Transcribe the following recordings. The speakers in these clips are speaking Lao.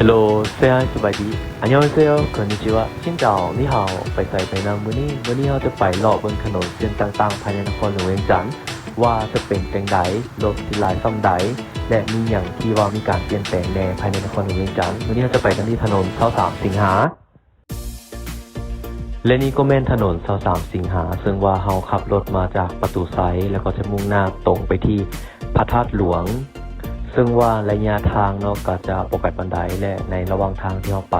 Hello, say hi, ສະບາຍດີ, 안녕하세요, こんにちは, チンチາオ, นี่ฮาว, ໄປໃສໄປນຳມື້ນີ້? ມື້ນີ້ເຮົາຈະໄປເລາະເບິ່ງຖະໜົນເສັ້ນຕ່າງໆ ພາຍໃນນະຄອນຫຼວງວຽງຈັນ ວ່າຈະເປັນຈັ່ງໃດ, ລົດຊິຫຼາຍສ່ຳໃດ ແລະ ມີຫຍັງທີ່ວ່າມີການປ່ຽນແປງແດ່ພາຍໃນນະຄອນຫຼວງວຽງຈັນ. ມື້ນີ້ເຮົາຈະໄປກັນທີ່ຖະໜົນຊາວສາມສິງຫາ. ແລະ ນີ້ກໍແມ່ນຖະໜົນຊາວສາມສິງຫາ, ເຊິ່ງວ່າເຮົາຂັບລົດມາຈາກປະຕູໄຊ ແລ້ວກໍຈະມຸ່ງໜ້າຕົງໄປທີ່ພະທາດຫຼວງ, ເຊິ່ງວ່າໄລຍະທາງເນາະ ກໍຈະບໍ່ໄກປານໃດ ແລະ ໃນລະຫວ່າງທາງທີ່ເຮົາໄປ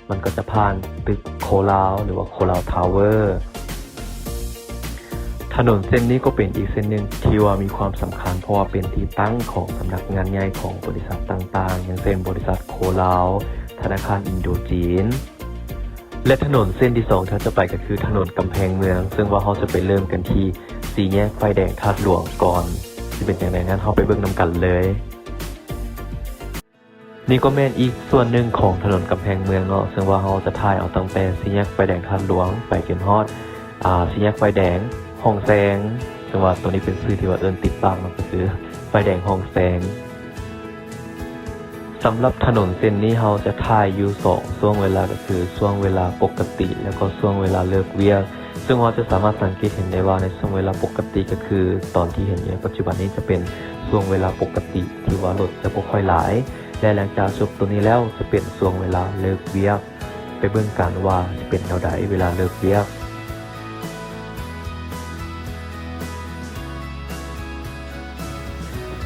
ມັນກໍຈະຜ່ານຕຶກໂຄລາວ ຫຼືວ່າໂຄລາວທາວເວີ. ຖະໜົນເສັ້ນນີ້ກໍເປັນອີກເສັ້ນໜຶ່ງທີ່ວ່າມີຄວາມສຳຄັນ ເພາະວ່າເປັນທີ່ຕັ້ງຂອງສຳນັກງານໃຫຍ່ຂອງບໍລິສັດຕ່າງໆ ຢ່າງເຊັ່ນ ບໍລິສັດໂຄລາວ, ທະນາຄານອິນໂດຈີນ. ແລະ ຖະໜົນເສັ້ນທີສອງທີ່ເຮົາຈະໄປກໍຄືຖະໜົນກຳແພງເມືອງ, ເຊິ່ງວ່າເຮົາຈະໄປເລີ່ມກັນທີ່ສີ່ແຍກໄຟແດງທາດຫຼວງກ່ອນ. ຊິເປັນຈັ່ງໃດນັ້ນ ເຮົາໄປເບິ່ງນຳກັນເລີຍ. ນີ້ກໍແມ່ນອີກສ່ວນໜຶ່ງຂອງຖະໜົນກຳແພງເມືອງເນາະ, ເຊິ່ງວ່າເຮົາຈະຖ່າຍເອົາຕັ້ງແຕ່ສີ່ແຍກໄຟແດງທາດຫຼວງໄປຈົນຮອດ ອ່າ ສີ່ແຍກໄຟແດງຮ່ອງແຊງ, ເຊິ່ງວ່າໂຕນີ້ເປັນຊື່ທີ່ວ່າເອີ້ນຕິດປາກເນາະ, ກໍຄືໄຟແດງຮ່ອງແຊງ. ສຳລັບຖະໜົນເສັ້ນນີ້ ເຮົາຈະຖ່າຍຢູ່ສອງຊ່ວງເວລາ ກໍຄືຊ່ວງເວລາປົກກະຕິ ແລ້ວກໍຊ່ວງເວລາເລີກວຽກ. ເຊິ່ງເຮົາຈະສາມາດສັງເກດເຫັນໄດ້ວ່າ ໃນຊ່ວງເວລາປົກກະຕິ ກໍຄືຕອນທີ່ເຫັນຢູ່ໃນປັດຈຸບັນນີ້ ຈະເປັນຊ່ວງເວລາປົກກະຕິທີ່ວ່າລົດຈະບໍ່ຄ່ອຍຫຼາຍ ແລະ ຫຼັງຈາກຈົບໂຕນີ້ແລ້ວ ຈະເປັນຊ່ວງເວລາເລີກວຽກ. ໄປເບິ່ງກັນວ່າຈະເປັນແນວໃດເວລາເລີກວຽກ.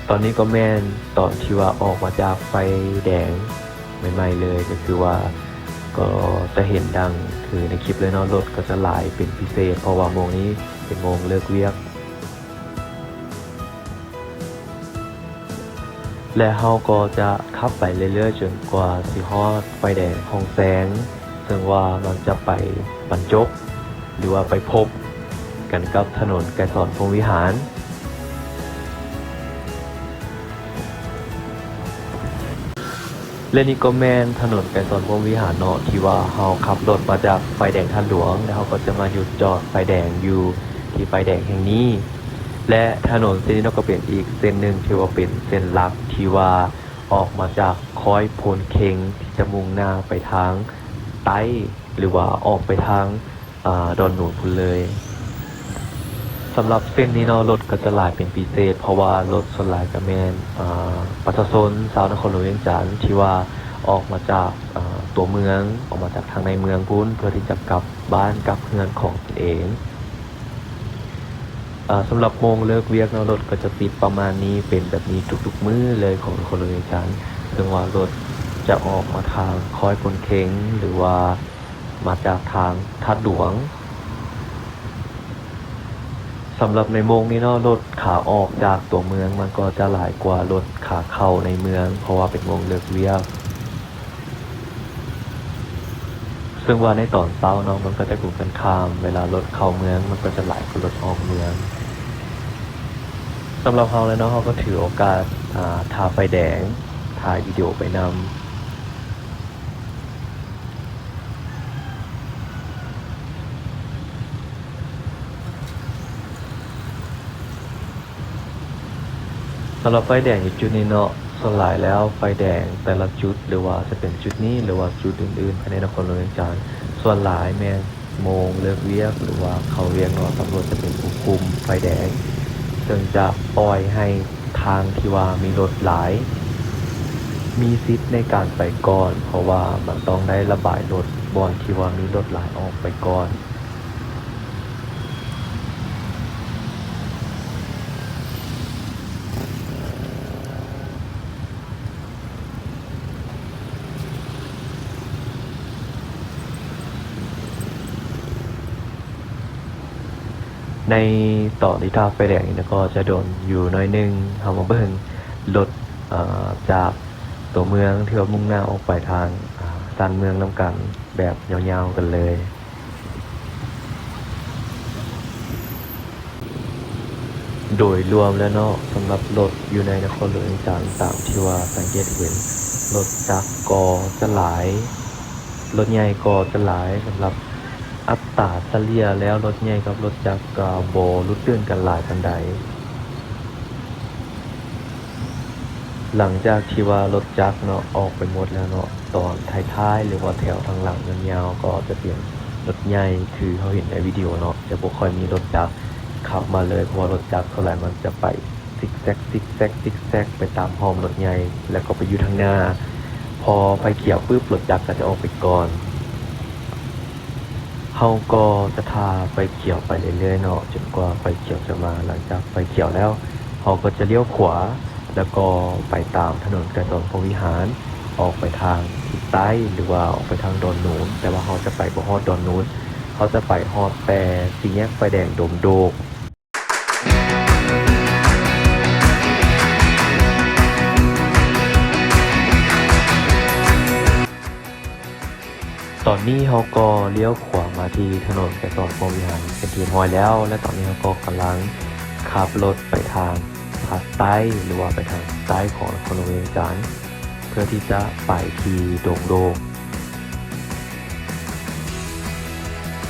ຕອນນີ້ກໍແມ່ນຕອນທີ່ວ່າອອກມາຈາກໄຟແດງໃໝ່ໆເລີຍ, ກໍຄືວ່າກໍຈະເຫັນດັ່ງຄືໃນຄລິບເລີຍເນາະ, ລົດກໍຈະຫຼາຍເປັນພິເສດ ເພາະວ່າໂມງນີ້ເປັນໂມງເລີກວຽກ. ແລະ ເຮົາກໍຈະຂັບໄປເລື້ອຍໆ ຈົນກວ່າຊິຮອດໄຟແດງຮ່ອງແຊງ, ເຊິ່ງວ່າມັນຈະໄປບັນຈົບ ຫຼືວ່າໄປພົບກັນກັບຖະໜົນໄກສອນພົມວິຫານ. ແລະ ນີ້ກໍແມ່ນຖະໜົນໄກສອນພົມວິຫານເນາະ ທີ່ວ່າເຮົາຂັບລົດມາຈາກໄຟແດງທາດຫຼວງ ແລ້ວເຮົາກໍຈະມາຢຸດຈອດໄຟແດງຢູ່ທີ່ໄຟແດງແຫ່ງນີ້. ແລະ ຖະໜົນເສັ້ນນີ້ເນາະ ກໍເປັນອີກເສັ້ນໜຶ່ງທີ່ວ່າເປັນເສັ້ນຫຼັກທີ່ວ່າອອກມາຈາກຄ້ອຍໂພນເຄັງ ທີ່ຈະມຸ່ງໜ້າໄປທາງໃຕ້ ຫຼືວ່າອອກໄປທາງ ອ່າ ດອນໜູນພຸ້ນເລີຍ. ສຳລັບເສັ້ນນີ້ເນາະ ລົດກໍຈະຫຼາຍເປັນພິເສດ ເພາະວ່າລົດສ່ວນຫຼາຍກໍແມ່ນ ອ່າ ປະຊາຊົນຊາວນະຄອນຫຼວງວຽງຈັນ ທີ່ວ່າອອກມາຈາກ ອ່າ ຕົວເມືອງ ອອກມາຈາກທາງໃນເມືອງພຸ້ນ ເພື່ອທີ່ຈະກັບບ້ານກັບເຮືອນຂອງຕົນເອງ. ອ່າ ສຳລັບໂມງເລີກວຽກເນາະ ລົດກໍຈະຕິດປະມານນີ້ ເປັນແບບນີ້ທຸກໆມື້ເລີຍຂອງນະຄອນຫຼວງວຽງຈັນ, ເຊິ່ງວ່າລົດຈະອອກມາທາງຄ້ອຍໂພນເຄັງ ຫຼືວ່າມາຈາກທາງທາດຫຼວງ. ສຳລັບໃນໂມງນີ້ເນາະ ລົດຂາອອກຈາກຕົວເມືອງ ມັນກໍຈະຫຼາຍກວ່າລົດຂາເຂົ້າໃນເມືອງ ເພາະວ່າເປັນໂມງເລີກວຽກ. ເຊິ່ງວ່າໃນຕອນເຊົ້າເນາະ ມັນກໍຈະກົງກັນຂ້າມ, ເວລາລົດເຂົ້າເມືອງ ມັນກໍຈະຫຼາຍກວ່າລົດອອກເມືອງ. ສຳລັບເຮົາແລ້ວເນາະ ເຮົາກໍຖືໂອກາດ ອ່າ ຖ້າໄຟແດງ ຖ່າຍວິດີໂອໄປນຳ. ສຳລັບໄຟແດງຢູ່ຈຸດນີ້ເນາະ ສ່ວນຫຼາຍແລ້ວໄຟແດງແຕ່ລະຈຸດ ຫຼືວ່າຈະເປັນຈຸດນີ້ ຫຼືວ່າຈຸດອື່ນໆ ພາຍໃນນະຄອນຫຼວງວຽງຈັນ ສ່ວນຫຼາຍແມ່ນໂມງເລີກວຽກ ຫຼືວ່າເຂົ້າວຽກເນາະ ຕຳຫຼວດຈະເປັນຜູ້ຄຸມໄຟແດງ ເຊິ່ງຈະປ່ອຍໃຫ້ທາງທີ່ວ່າມີລົດຫຼາຍ ມີສິດໃນການໄປກ່ອນ ເພາະວ່າມັນຕ້ອງໄດ້ລະບາຍລົດບ່ອນທີ່ວ່າມີລົດຫຼາຍອອກໄປກ່ອນ. ໃນຕອນທີ່ຖ້າໄຟແດງນີ້ນະ ກໍຈະດົນຢູ່ໜ້ອຍໜຶ່ງ. ເຮົາມາເບິ່ງລົດ ເອີ ຈາກຕົວເມືອງທີ່ວ່າມຸ່ງໜ້າອອກໄປທາງ ອາ ຊານເມືອງນຳກັນແບບຍາວໆກັນເລີຍ. ໂດຍລວມແລ້ວເນາະ ສຳລັບລົດຢູ່ໃນນະຄອນຫຼວງວຽງຈັນ ຕາມທີ່ວ່າສັງເກດເຫັນ ລົດຈັກກໍຈະຫຼາຍ ລົດໃຫຍ່ກໍຈະຫຼາຍ. ສຳລັບອັດຕາສະເລ່ຍແລ້ວ ລົດໃຫຍ່ກັບລົດຈັກກໍບໍ່ຫຼຸດເກີນກັນຫຼາຍປານໃດ. ຫຼັງຈາກທີ່ວ່າລົດຈັກເນາະ ອອກໄປໝົດແລ້ວເນາະ, ຕອນທ້າຍໆ ຫຼືວ່າແຖວທາງຫຼັງຍາວໆ ກໍຈະເປັນລົດໃຫຍ່ ຄືເຮົາເຫັນໃນວິດີໂອເນາະ, ຈະບໍ່ຄ່ອຍມີລົດຈັກຂັບມາເລີຍ, ເພາະວ່າລົດຈັກສ່ວນຫຼາຍມັນຈະໄປຊິກແຊັກ ຊິກແຊັກ ຊິກແຊັກ ໄປຕາມຮ່ອມລົດໃຫຍ່ ແລ້ວກໍໄປຢູ່ທາງໜ້າ. ພໍໄຟຂຽວປຶບ ລົດຈັກກໍຈະອອກໄປກ່ອນ. ເຮົາກໍຈະຖ້າໄຟຂຽວໄປເລື້ອຍໆເນາະ ຈົນກວ່າໄຟຂຽວຈະມາ. ຫຼັງຈາກໄຟຂຽວແລ້ວ ເຮົາກໍຈະລ້ຽວຂວາ ແລ້ວກໍໄປຕາມຖະໜົນໄກສອນພົມວິຫານ ອອກໄປທາງທິດໃຕ້ ຫຼືວ່າອອກໄປທາງດອນນູນ, ແຕ່ວ່າເຮົາຈະໄປບໍ່ຮອດດອນນູນ, ເຮົາຈະໄປຮອດແຕ່ສີ່ແຍກໄຟແດງດົງໂດກ. ຕອນນີ້ເຮົາກໍລ້ຽວຂວາມາທີ່ຖະໜົນໄກສອນພົມວິຫານເປັນທີ່ຮຽບຮ້ອຍແລ້ວ, ແລະ ຕອນນີ້ເຮົາກໍກຳລັງຂັບລົດໄປທາງພາກໃຕ້ ຫຼືວ່າໄປທາງໃຕ້ຂອງນະຄອນຫຼວງວຽງຈັນ ເພື່ອທີ່ຈະໄປທີ່ດົງໂດກ.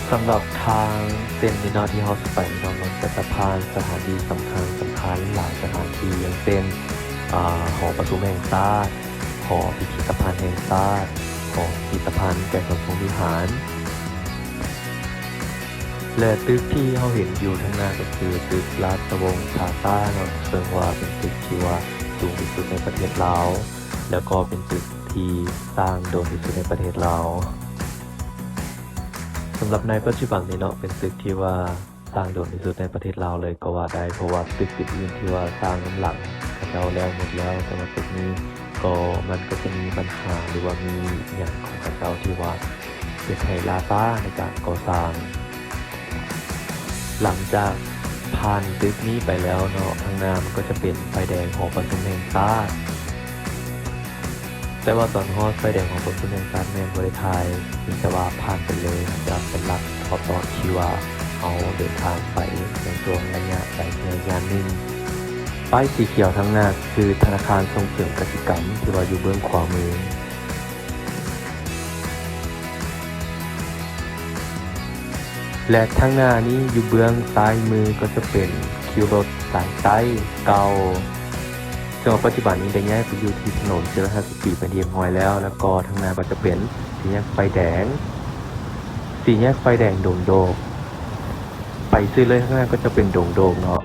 ສຳລັບທາງເສັ້ນນີ້ເນາະ ທີ່ເຮົາຊິໄປນີ້ເນາະ ມັນກໍຈະຜ່ານສະຖານທີ່ສຳຄັນໆຫຼາຍສະຖານທີ່ ຢ່າງເຊັ່ນ ອາ ຫໍປະຊຸມແຫ່ງຊາດ, ຫໍພິພິດຕະພັນແຫ່ງຊາດ, ຫໍພິພິດຕະພັນໄກສອນພົມວິຫານ ແລະ ຕຶກທີ່ເຮົາເຫັນຢູ່ທາງໜ້າກໍຄືຕຶກລາຊະວົງພລາຊາເນາະ, ເຊິ່ງວ່າເປັນຕຶກທີ່ວ່າສູງທີ່ສຸດໃນປະເທດລາວ ແລ້ວກໍເປັນຕຶກທີ່ສ້າງດົນທີ່ສຸດໃນປະເທດລາວ. ສຳລັບໃນປັດຈຸບັນນີ້ເນາະ ເປັນຕຶກທີ່ວ່າສ້າງດົນທີ່ສຸດໃນປະເທດລາວເລີຍກໍວ່າໄດ້, ເພາະວ່າຕຶກອື່ນໆທີ່ວ່າສ້າງນຳຫຼັງເຂົາເຈົ້າແລ້ວໝົດແລ້ວ, ແຕ່ວ່າຕຶກນີ້ກໍມັນກໍຈະມີບັນຫາ ຫຼືວ່າມີຫຍັງຂອງເຂົາເຈົ້າທີ່ວ່າເຮັດໃຫ້ລ່າຊ້າໃນການກໍ່ສ້າງ. ຫຼັງຈາກຜ່ານຕຶກນີ້ໄປແລ້ວເນາະ, ທາງໜ້າມັນກໍຈະເປັນໄຟແດງຫໍປະຊຸມແຫ່ງຊາດ. ແຕ່ວ່າຕອນຮອດໄຟແດງຂອງກົມຊຸມແຫ່ງຊາດແມ່ນບໍ່ໄດ້ຖ່າຍ, ມີແຕ່ວ່າຜ່ານໄປເລີຍ. ຈະເປັນຫຼັກເພາະຕອນທີ່ວ່າເຮົາເດີນທາງໄປໃນຊ່ວງໄລຍະໃດໄລຍະໜຶ່ງ. ປ້າຍສີຂຽວທາງໜ້າຄືທະນາຄານສົ່ງເສີມກະສິກຳ ທີ່ວ່າຢູ່ເບື້ອງຂວາມື. ແລະ ທາງໜ້ານີ້ຢູ່ເບື້ອງຊ້າຍມືກໍຈະເປັນຄິວລົດສາຍໃຕ້ເກົ່າ, ເຊິ່ງວ່າປັດຈຸບັນນີ້ໄດ້ຍ້າຍໄປຢູ່ທີ່ຖະໜົນສີ່ຮ້ອຍຫ້າສິບປີເປັນທີ່ຮຽບຮ້ອຍແລ້ວ. ແລ້ວກໍທາງໜ້າກໍຈະເປັນສີ່ແຍກໄຟແດງ, ສີ່ແຍກໄຟແດງດົງໂດກ. ໄປຊື່ເລີຍທາງໜ້າກໍຈະເປັນດົງໂດກເນາະ.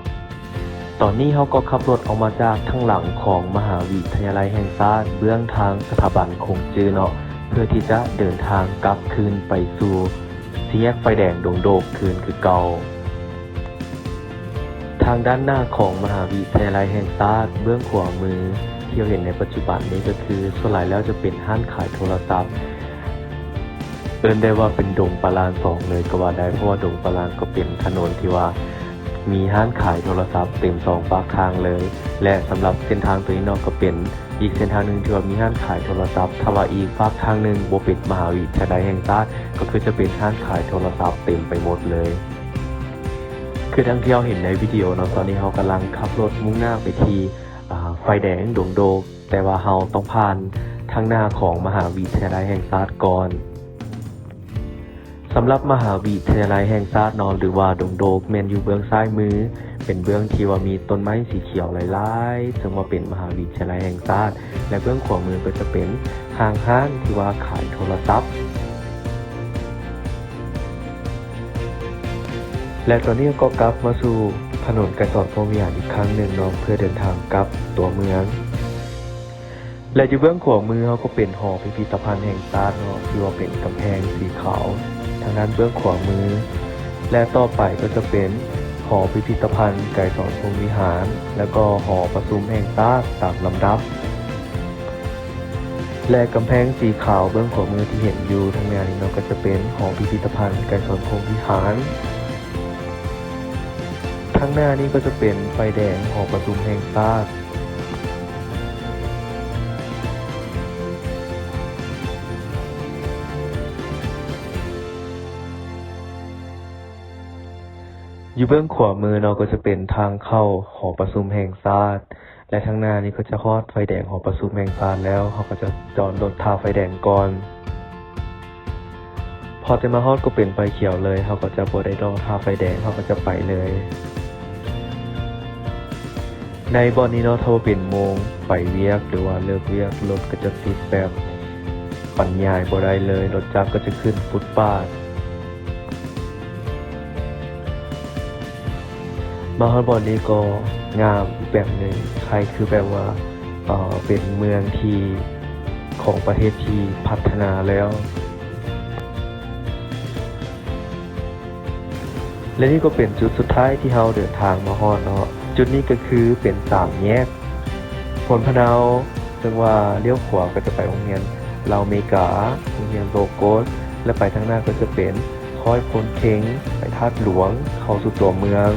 ຕອນນີ້ເຮົາກໍຂັບລົດອອກມາຈາກທາງຫຼັງຂອງມະຫາວິທະຍາໄລແຫ່ງຊາດ ເບື້ອງທາງສະຖາບັນຄົງຈື່ເນາະ, ເພື່ອທີ່ຈະເດີນທາງກັບຄືນໄປສູ່ສີ່ແຍກໄຟແດງດົງໂດກຄືນຄືເກົ່າ. ທາງດ້ານໜ້າຂອງມະຫາວິທະຍາໄລແຫ່ງຊາດ ເບື້ອງຂວາມືທີ່ເຮົາເຫັນໃນປັດຈຸບັນນີ້ກໍຄື ສ່ວນຫຼາຍແລ້ວຈະເປັນຮ້ານຂາຍໂທລະສັບ. ເອີ້ນໄດ້ວ່າເປັນດົງປາລານສອງເລີຍກໍວ່າໄດ້, ເພາະວ່າດົງປາລານກໍເປັນຖະໜົນທີ່ວ່າມີຮ້ານຂາຍໂທລະສັບເຕັມສອງຟາກທາງເລີຍ. ແລະ ສຳລັບເສັ້ນທາງໂຕນີ້ເນາະ ກໍເປັນອີກເສັ້ນທາງໜຶ່ງທີ່ວ່າມີຮ້ານຂາຍໂທລະສັບ. ຖ້າວ່າອີກຟາກທາງໜຶ່ງບໍ່ເປັນມະຫາວິທະຍາໄລແຫ່ງຊາດ ກໍຄືຈະເປັນຮ້ານຂາຍໂທລະສັບເຕັມໄປໝົດເລີຍ. ຄືດັ່ງທີ່ເຮົາເຫັນໃນວິດີໂອເນາະ, ຕອນນີ້ເຮົາກຳລັງຂັບລົດມຸ່ງໜ້າໄປທີ່ ອາ ໄຟແດງດົງໂດກ, ແຕ່ວ່າເຮົາຕ້ອງຜ່ານທາງໜ້າຂອງມະຫາວິທະຍາໄລແຫ່ງຊາດກ່ອນ. ສຳລັບມະຫາວິທະຍາໄລແຫ່ງຊາດເນາະ ຫຼືວ່າດົງໂດກ ແມ່ນຢູ່ເບື້ອງຊ້າຍມື, ເປັນເບື້ອງທີ່ວ່າມີຕົ້ນໄມ້ສີຂຽວຫຼາຍໆ ເຊິ່ງວ່າເປັນມະຫາວິທະຍາໄລແຫ່ງຊາດ, ແລະ ເບື້ອງຂວາມືກໍຈະເປັນຫ້າງຮ້ານທີ່ວ່າຂາຍໂທລະສັບ. ແລະ ຕອນນີ້ກໍກັບມາສູ່ຖະໜົນໄກສອນພົມວິຫານອີກຄັ້ງໜຶ່ງເນາະ ເພື່ອເດີນທາງກັບຕົວເມືອງ. ແລະ ຢູ່ເບື້ອງຂວາມືເຮົາກໍເປັນຫໍພິພິທະພັນແຫ່ງຊາດເນາະ ທີ່ວ່າເປັນກຳແພງສີຂາວທາງດ້ານເບື້ອງຂວາມື. ແລະ ຕໍ່ໄປກໍຈະເປັນຫໍພິພິທະພັນໄກສອນພົມວິຫານ ແລ້ວກໍຫໍປະຊຸມແຫ່ງຊາດຕາມລຳດັບ. ແລະ ກຳແພງສີຂາວເບື້ອງຂວາມືທີ່ເຫັນຢູ່ທາງໜ້ານີ້ເນາະ ກໍຈະເປັນຫໍພິພິທະພັນໄກສອນພົມວິຫານ. ທາງໜ້ານີ້ກໍຈະເປັນໄຟແດງຫໍປະຊຸມແຫ່ງຊາດ. ຢູ່ເບື້ອງຂວາມືເນາະ ກໍຈະເປັນທາງເຂົ້າຫໍປະຊຸມແຫ່ງຊາດ. ແລະ ທາງໜ້ານີ້ກໍຈະຮອດໄຟແດງຫໍປະຊຸມແຫ່ງຊາດແລ້ວ, ເຮົາກໍຈະຈອດລົດຖ້າໄຟແດງກ່ອນ. ພໍແຕ່ມາຮອດກໍເປັນໄຟຂຽວເລີຍ, ເຮົາກໍຈະບໍ່ໄດ້ລໍຖ້າໄຟແດງ, ເຮົາກໍຈະໄປເລີຍ. ໃນບ່ອນນີ້ເນາະ ຖ້າວ່າເປັນໂມງໄປວຽກ ຫຼືວ່າເລີກວຽກ ລົດກໍຈະຕິດແບບບັນຍາຍບໍ່ໄດ້ເລີຍ, ລົດຈັກກໍຈະຂຶ້ນຟຸດປາດ. ມາຮອດບ່ອນນີ້ກໍງາມອີກແບບໜຶ່ງ, ຄ້າຍຄືແບບວ່າ ເອີ ເປັນເມືອງທີ່ ຂອງປະເທດທີ່ພັດທະນາແລ້ວ. ແລະນີ້ກໍເປັນຈຸດສຸດທ້າຍທີ່ເຮົາເດີນທາງມາຮອດເນາະ. ຈຸດນີ້ກໍຄືເປັນສາມແຍກໂພນພະເນົາ, ເຊິ່ງວ່າລ້ຽວຂວາກໍຈະໄປໂຮງຮຽນລາວເມກາ, ໂຮງຮຽນໂລໂກສ ແລະໄປທາງໜ້າກໍຈະເປັນຄ້ອຍໂພນເຄັງ, ໄປທາດຫຼວງ, ເຂົ້າສູ່ຕົວເມືອງ.